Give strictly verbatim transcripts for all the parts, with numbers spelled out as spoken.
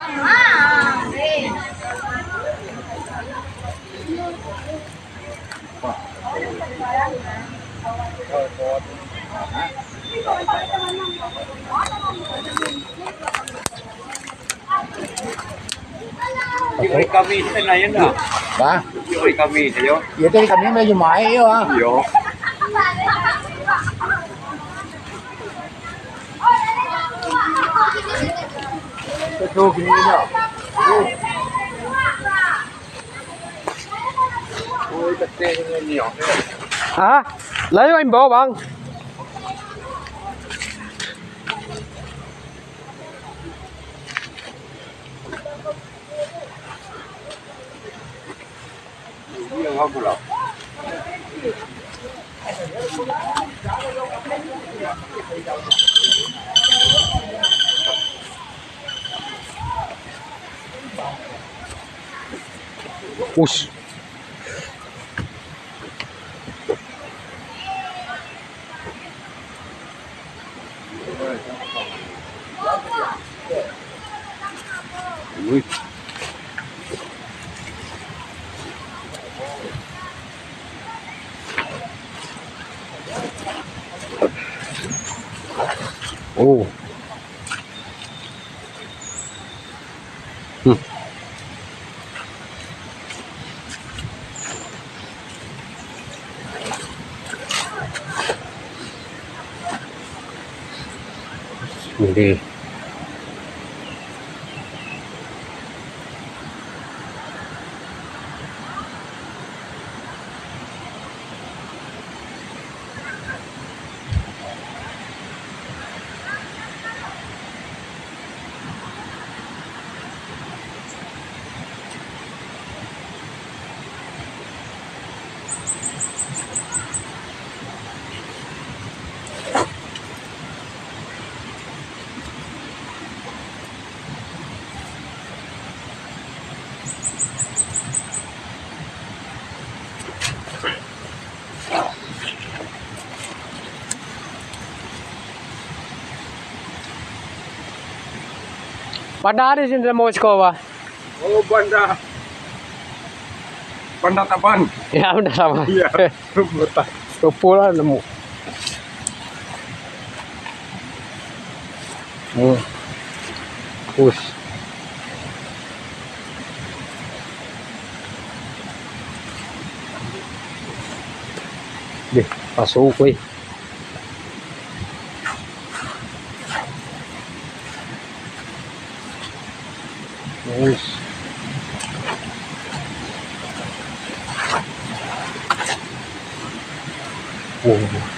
Hari Kamis tu, nah, ya, nah. Hah? Hari Kamis tu, yo. Ya, tadi kami main Jumaik, yo, ah. Yo. Betul, gini, yo. Ah, lain imbau, Bang. Ush. Wih. Oh. Hmm. Jadi. Banda di siko, Bah. Oh, Banda. Banda Taban. Ya, Banda Taban. Iya, Banda. Rupo lah nemu. Hmm. Push. Deh, paso ko, eh. Ush. Oh.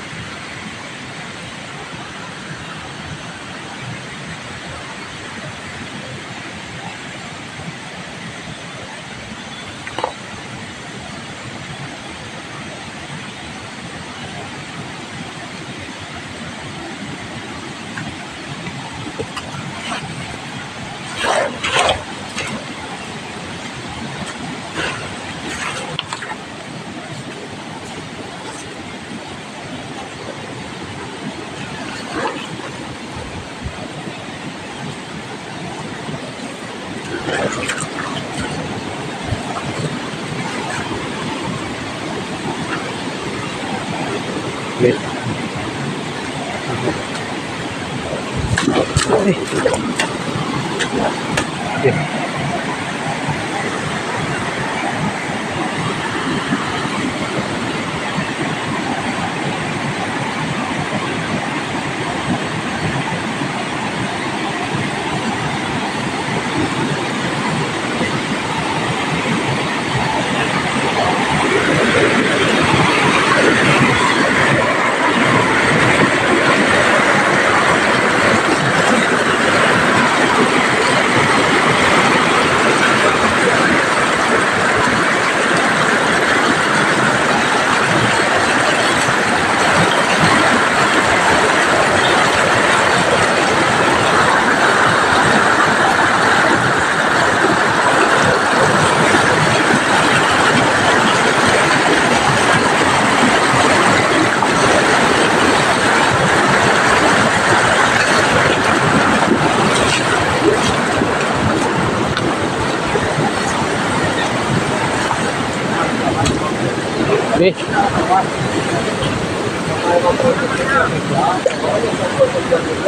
Eh.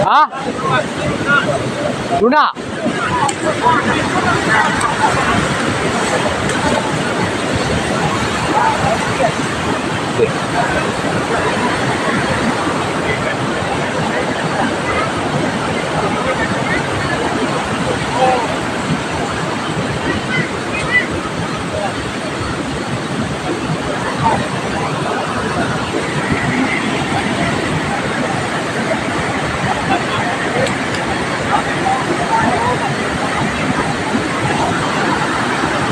Hah? Luna?